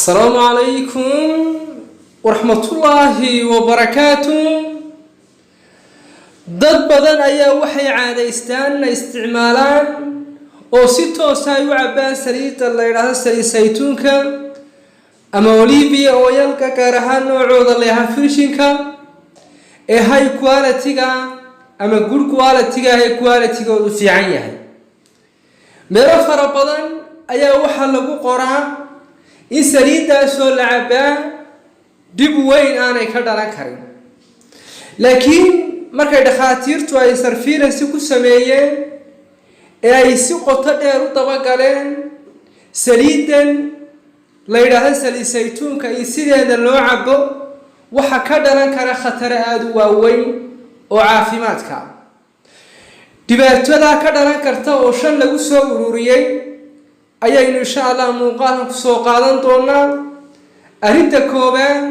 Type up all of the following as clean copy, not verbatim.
Asalaamu calaykum waraxmatullaahi wabarakaatu. Dad badan ayaa waxay caadaystaan inay isticmaalaan oo si toosa ay u cabbaan saliidda la yidhaahdo saliid saytuunka ama olive oilka, gaar ahaan noocooda la yidhaahdo virginka ee high quality-ga ama good quality-ga ee quality-goodu fiican yahay. Meelo fara badan ayaa waxaa lagu qoraa in saliiddaasoo la cabbaa dhib weyn aanay ka dhalan karin, laakiin markay dhakhaatiirtu ay surveillance ku sameeyeen ee ay si qoto dheer u dabagaleen saliiddan la yidhaahdo saliid saytuunka in sideeda loo cabo, waxa ka dhalan kara khataro aada u waaweyn oo caafimaadka. Dhibaatadaa ka dhalan karta oo shan lagu soo ururiyey ayaynu insha Allah muuqaalkan kusoo qaadan doonaa. Arrinta koowaad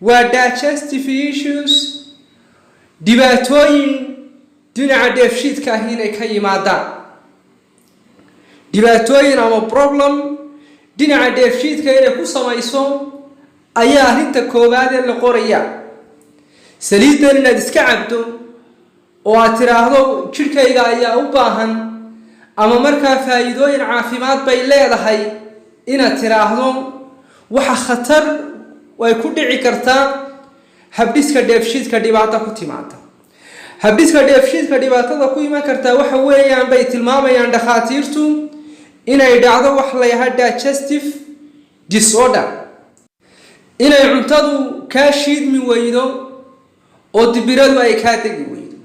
waa digestive issues, dhibaatooyin dhinaca dheefshiidka ah inay ka yimaadaan. Dhibaatooyin ama problem dhinaca dheefshiidka inay ku samayso ayaa arrinta koowaad ee la qoraya. Saliiddan inaad iska cabdo oo aad tiraahdo jidhkayga ayaa u baahan ama markaa faa'iidooyin caafimaad bay leedahay inaad tiraahdo, waxa khatar ay ku dhici kartaa habdhiska dheefshiidka dhibaato ku timaada. Habdhiska dheefshiidka dhibaatada ku iman kartaa waxa weeyaan, bay tilmaamayaan dhakhaatiirtu, inay dhacdo wax la yidhaahdo digestive disorder, inay cuntadu kaa shiidmi weydo oo dibiradu ay kaa degi weydo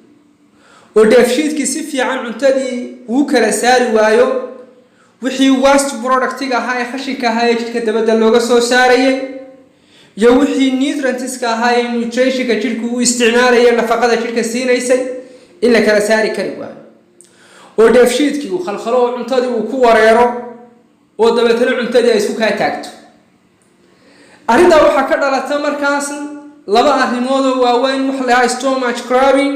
oo dheefshiidkii si fiican cuntadii uu kala saari waayo, wixii waste productiga ahaa ee khashinka ahaa ee jidhka dabadda looga soo saarayay iyo wixii nutrientska ahaa ee nutritionka jidhku uu isticmaalaya, nafaqada jidhka siinaysay, in la kala saari kari waayo oo dheefshiidkii uu khalkhalo oo cuntadii uu ku wareero oo dabeetana cuntadii ay isku kaa taagto. Arrintaa waxaa ka dhalata markaas laba arrimood oo waaweyn, wax la stomach cramping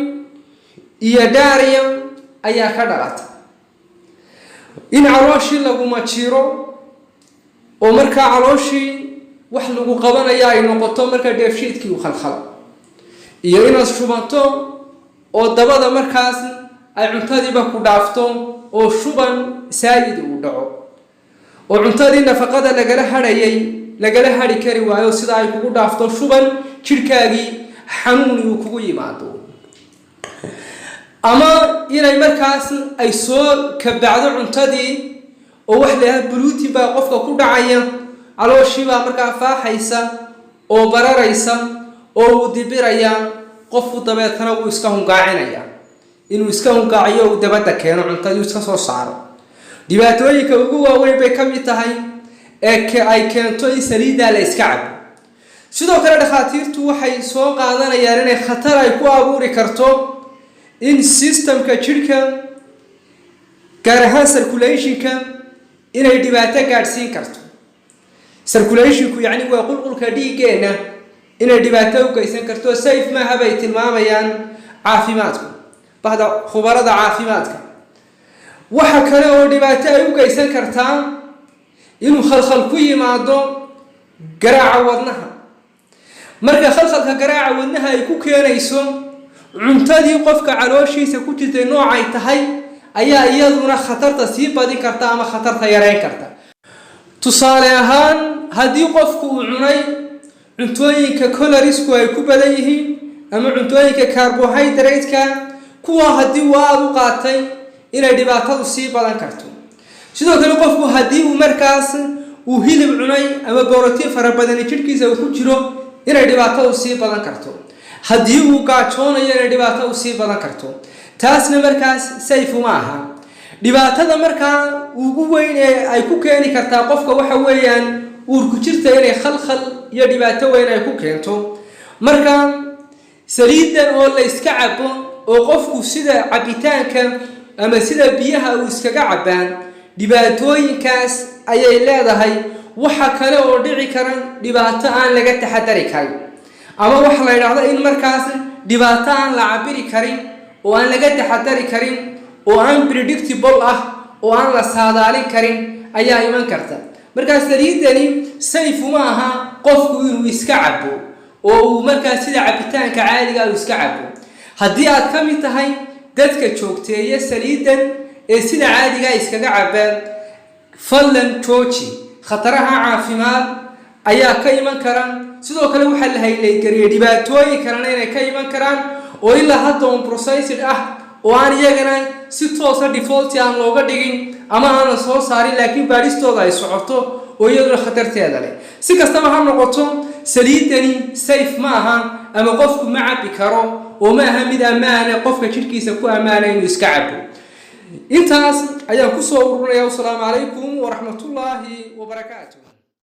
iyo diarrhea ayaa ka dhalata, in calooshii lagu majiiro oo markaa calooshii wax lagu qabanaya ay noqoto markaa dheefshiidkii uu khalkhalo, iyo inaad shubanto oo dabada markaas ay cuntadiiba ku dhaafto oo shuban saayid uu dhaco oo cuntadii nafaqada lagala hadhayay lagala hadhi kari waayo, sida ay kugu dhaafto shuban, jidhkaagii xanuuni uu kugu yimaado, ama inay markaas ay soo kabacdo cuntadii oo wax la yidhaahdo bloating baa qofka ku dhacaya, calooshiibaa markaa faaxaysa oo bararaysa oo uu dibiraya qofku, dabeetana wuu iska hungaacinaya. Inuu iska hungaaciyo, uu dabadda keeno cuntadii, iska soo saaro, dhibaatooyinka ugu waaweyn bay ka mid tahay ee ay keento in saliiddaa la iska cabo. Sidoo kale dhakhaatiirtu waxay soo qaadanayaan inay khatar ay ku abuuri karto in systemka jidhka, gaar ahaan circulationka, inay dhibaato gaadhsiin karto. Circulationku yacni waa qulqulka dhiiggeenna, inay dhibaato u geysan karto. Safe maaha, bay tilmaamayaan caafimaadku, bahda khubarada caafimaadka. Waxa kale oo dhibaato ay u geysan kartaa inuu khalkhal ku yimaado garaaca wadnaha. Marka khalkhalka garaaca wadnaha ay ku keenayso cuntadii qofka calooshiisa ku jirtay noocay tahay ayaa iyaduna khatarta sii badin karta ama khatarta yareyn karta. Tusaale ahaan, haddii qofku uu cunay cuntooyinka caloriesku ay ku badan yihiin ama cuntooyinka carbohydrate-ka, kuwa haddii uu aada u qaatay, inay dhibaatadu sii badan karto. Sidoo kale qofku haddii uu markaas uu hilib cunay ama borotiin fara badani jidhkiisa uu ku jiro, inay dhibaatadu sii badan karto. Haddii uu gaajoonayo, inay dhibaatadu sii badan karto. Taasna markaas safe uma aha. Dhibaatada markaa ugu weyn ee ay ku keeni kartaa qofka waxa weeyaan uurku jirta inay khalkhal iyo dhibaato weyn ay ku keento. Marka saliidan oo la iska cabo oo qofku sida cabitaanka ama sida biyaha uu iskaga cabbaan, dhibaatooyinkaas ayay leedahay. Waxa kale oo dhici kara dhibaato aan laga taxadari karin, ama waxa la yidhaahdo in markaas dhibaato aan la cabiri karin oo aan laga taxadari karin oo unpredictable ah oo aan la saadaalin karin ayaa iman karta. Markaa saliidani safe uma aha qofku inuu iska cabo oo uu markaa sida cabitaanka caadiga uu iska cabo. Haddii aad ka mid tahay dadka joogteeya saliidan ee sida caadigaa iskaga cabaan, fadlan jooji. Khataraha caafimaad ayaa ka iman kara. Sidoo kale waxaa la haylaygariyay dhibaatooyin kalena inay ka iman karaan oo ilaa hadda unprocessed ah, oo aan iyagana si toosa default aan looga dhigin ama aanan soo saarin, laakiin baadhistooda ay socoto oo iyaduna khatarteeda leh. Si kastaba ha noqoto, saliidani safe ma aha ama qofku ma cabbi karo, oo ma aha mid ammaana qofka jidhkiisa ku ammaana inuu iska cabo. Intaas ayaan kusoo ururinaya. Wasalaamu calaykum waraxmatullaahi wabarakaatu.